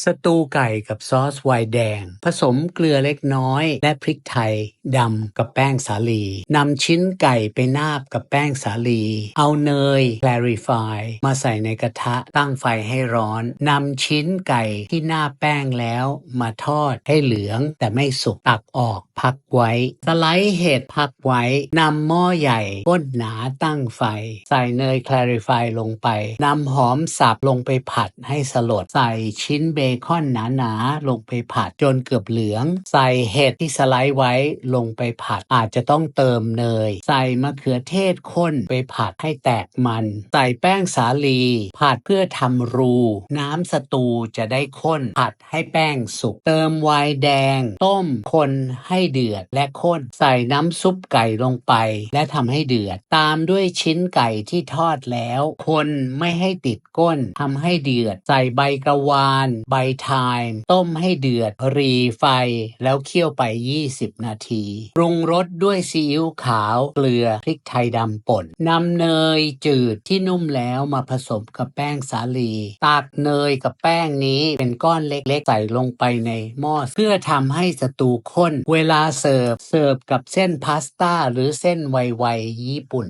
ສະຕູໄກ່ກັບຊອສໄວນ໌ແດງ. ຜະສົມເກືອເລັກນ້ອຍ ແລະ ພຣິກໄທດຳກັບແປ້ງສາລີ. ນຳຊິ້ນໄກ່ໄປນາບກັບແປ້ງສາລີ. ເອົາເນີຍ Clarify ມາໃສ່ໃນກະທະ, ຕັ້ງໄຟໃຫ້ຮ້ອນ. ນຳຊິ້ນໄກ່ທີ່ນາບແປ້ງແລ້ວມາທອດໃຫ້ເຫຼືອງແຕ່ໄມ່ສຸກ. ຕັກອອກ ພັກໄວ້. ສະໄລເຫັດ ພັກໄວ້. ນຳໝໍ້ໃຫຍ່ກົ້ນໜາຕັ້ງໄຟ. ໃສ່ເນີຍ Clarify ລົງໄປ. ນຳຫອມສັບລົງໄປຜັດໃຫ້ສະຫຼົດ. ໃສ່ຊິ້ນເບຄອນໜາໆລົງໄປຜັດຈົນເກືອບເຫຼືອງ. ໃສ່ເຫັດທີ່ສະໄລໄວ້ລົງໄປຜັດ. ອາດຈະຕ້ອງເຕີມເນີຍ. ໃສ່ມະເຂືອເທດ ຄົນໄປຜັດໃຫ້ແຕກມັນ. ໃສ່ແປ້ງສາລີ ຜັດເພື່ອທຳຮູ. ນ້ຳສະຕູຈະໄດ້ຂ້ນ. ຜັດ ໃຫ້ແປ້ງສຸກ. ເຕີມໄວນ໌ແດງ. ຕົ້ມ, ຄົນໃຫ້ເດືອດ ແລະ ຄົນ. ໃສ່ນ້ຳຊຸບໄກ່ລົງໄປ ແລະ ທຳໃຫ້ເດືອດ. ຕາມດ້ວຍຊິ້ນໄກ່ທີ່ທອດແລ້ວ. ຄົນໄມ່ໃຫ້ຕິດກົ້ນ. ທຳໃຫ້ເດືອດ. ໃສ່ໃບກະວານ, ໃບໄທມ໌. ຕົ້ມໃຫ້ເດືອດ. ຫຼີ່ໄຟ ແລ້ວຄ້ຽວໄປ ຊາວນາທີ. ປຸງລົດດ້ວຍຊີອິ້ວຂາວ, ເກືອ, ພຣິກໄທດຳປົ່ນ. ນຳເນີຍຈືດທີ່ນຸ້ມແລ້ວມາຜະສົມກັບແປ້ງສາລີ. ຕັກເນີຍກັບແປ້ງນີ້ເປັນກ້ອນເລັກໆໃສ່ລົງໄປໃນໝໍ້ ເພື່ອທຳໃຫ້ສະຕູຂ້ນ. ເວລາເສີບ, ເສີບກັບເສັ້ນພາສຕ້າ ຫຼື ເສັ້ນໄວໆຍີ່ປຸ່ນ.